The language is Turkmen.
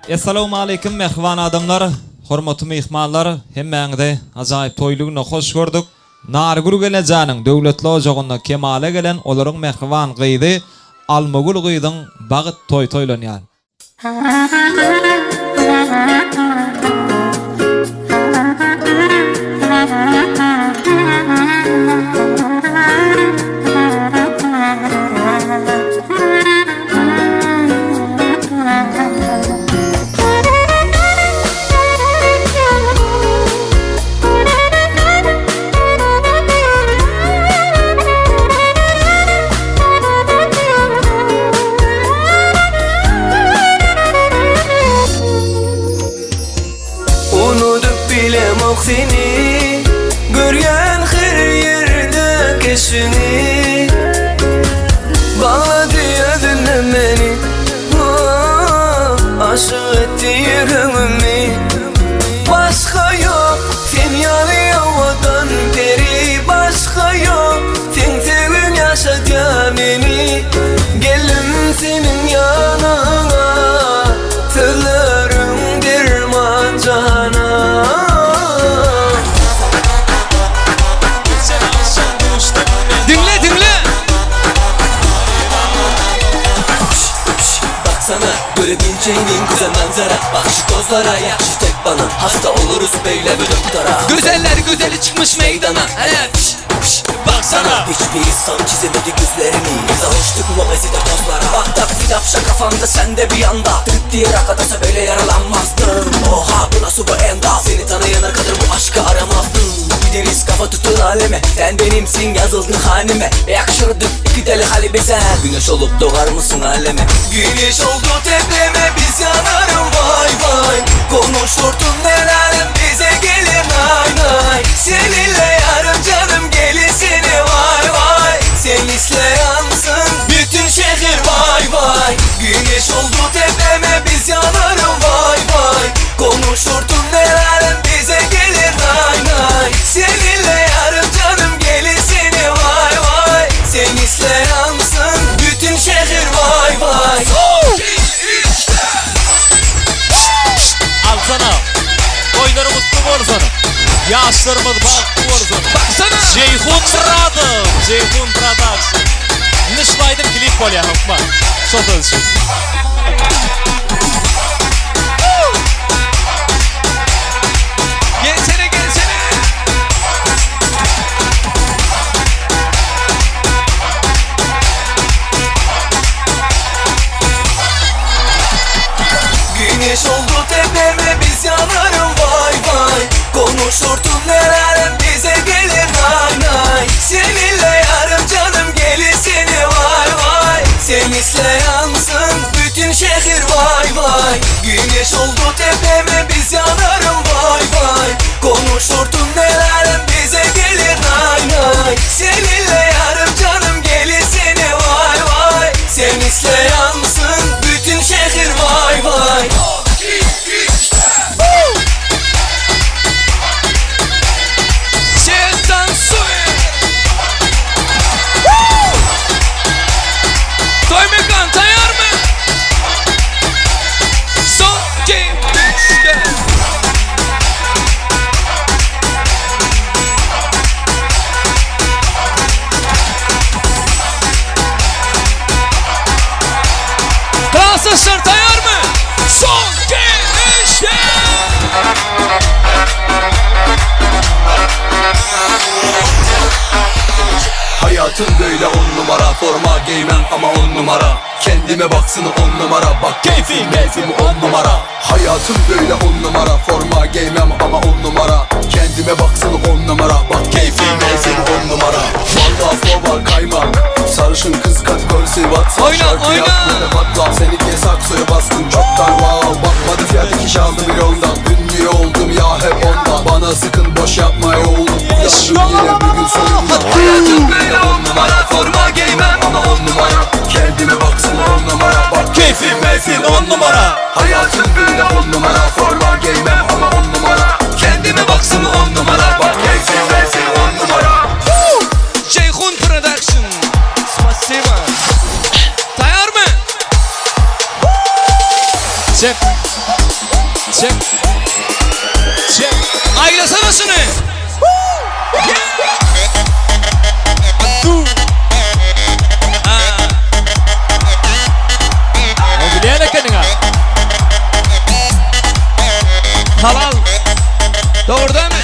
Essalawmaleýkim mähriban adamlar, hormatly myhmanlar, hemmäňizi ajaýyp toýly günde hoş gördük. Nargül gelnejäniň döwletli ojagynda kemala gelen olaryň mähriban gyzy Almagül gyzyň bagt toýy toýlanýar. Unudyp bilemok seni Görýän her ýerde keşbiňi Baglady özüne meni Aşyk etdi ýüregimi Başga ýok sen ýaly owadan peri Başga ýok seň söýgüň ýaşadýar meni Geldim seniň ýanyňa Sözleriň derman jana. Diňle diňle. Baksana görebileceğin güzel manzara Bak şu kozlara yakşı tek bana Hasta oluruz beyle bir doktora Güzeller güzeli çıkmış meydana. Hele piş piş baksana. Hiçbir insan çizemedi gözlerimi Biz alıştık mobeside pozlara Bak taksi tapşa kafamda sen de bir yanda Tık diye rakatasa böyle yaralanmazdım Oha bu nasıl bu enda Seni tanıyana kadar bu aşkı aramazdım Gideriz kafa tutun aleme Sen benimsin yazıldın haneme Yakışırdık iki deli hali bize Güneş olup doğar mısın aleme Güneş oldu tepeme biz yanarım vay vay Konuşturdun neler bize gelin ay ay Seninle yarım canım gelisini vay vay Sen iste yansın bütün şehir vay vay Güneş oldu tepeme biz yanarım vay vay Konuşturdun neler bize gelin ay ay Seninle yarım canım gelisini vay vay Sen iste yansın bütün şehir vay vay Alsana. Toýlary gutly bolsun. Ýaşlarymyz bagtly bolsun. Baksana. Jeýhun Myradow, Jeýhun Production. Indi şul aýdym klip bolýar hökman. Şo söz üçin. Gelsene gelsene. Güneş oldu tepeme biz yanarım vay vay Konuşurtun neler bize gelir nay nay Seninle yarım canım gelisini vay vay Sen iste yansın bütün şehir vay vay Güneş oldu tepeme biz yanarım vay vay Konuşurtun neler bize gelir nay nay Seninle yarım canım gelisini vay vay Sen iste yansın bütün şehir vay vay Sen tansuy. Toý mekan taýýar my? Son 2 3 4. Klasdaşlar taýýar my? Son 2 3 4. Hayatım böyle on numara Forma giymem ama on numara Kendime baksın on numara Bak keyfim keyfim on numara Hayatım böyle on numara Forma giymem ama on numara Kendime baksın on numara Bak keyfim keyfim on numara Valla flow kaymak Sarışın kız kategorisi WhatsApp Oyna, Şarkı oyna. yap ve de patla Seni saksoya bastım çoktan wow Bakmadı fiyat iş aldı milyondan Ünlü oldum ya hep ondan Bana sıkın boş yapma oğlum Uyandım yine bugün sonunda Hayatım böyle on numara Forma giymem ama on numara Kendime baksın on numara Bak keyfim meyfim on numara Hayatım böyle on numara Forma giymem ama on numara Kendime baksın on numara Bak keyfim meyfim on numara Ceyhun Production. Спасибо. Taýýar my? Çek. Çek. Çek. Aýlasana şuny. Dur. Ha. O bilýän ekeniň ha. Halal. Dogry dälmi?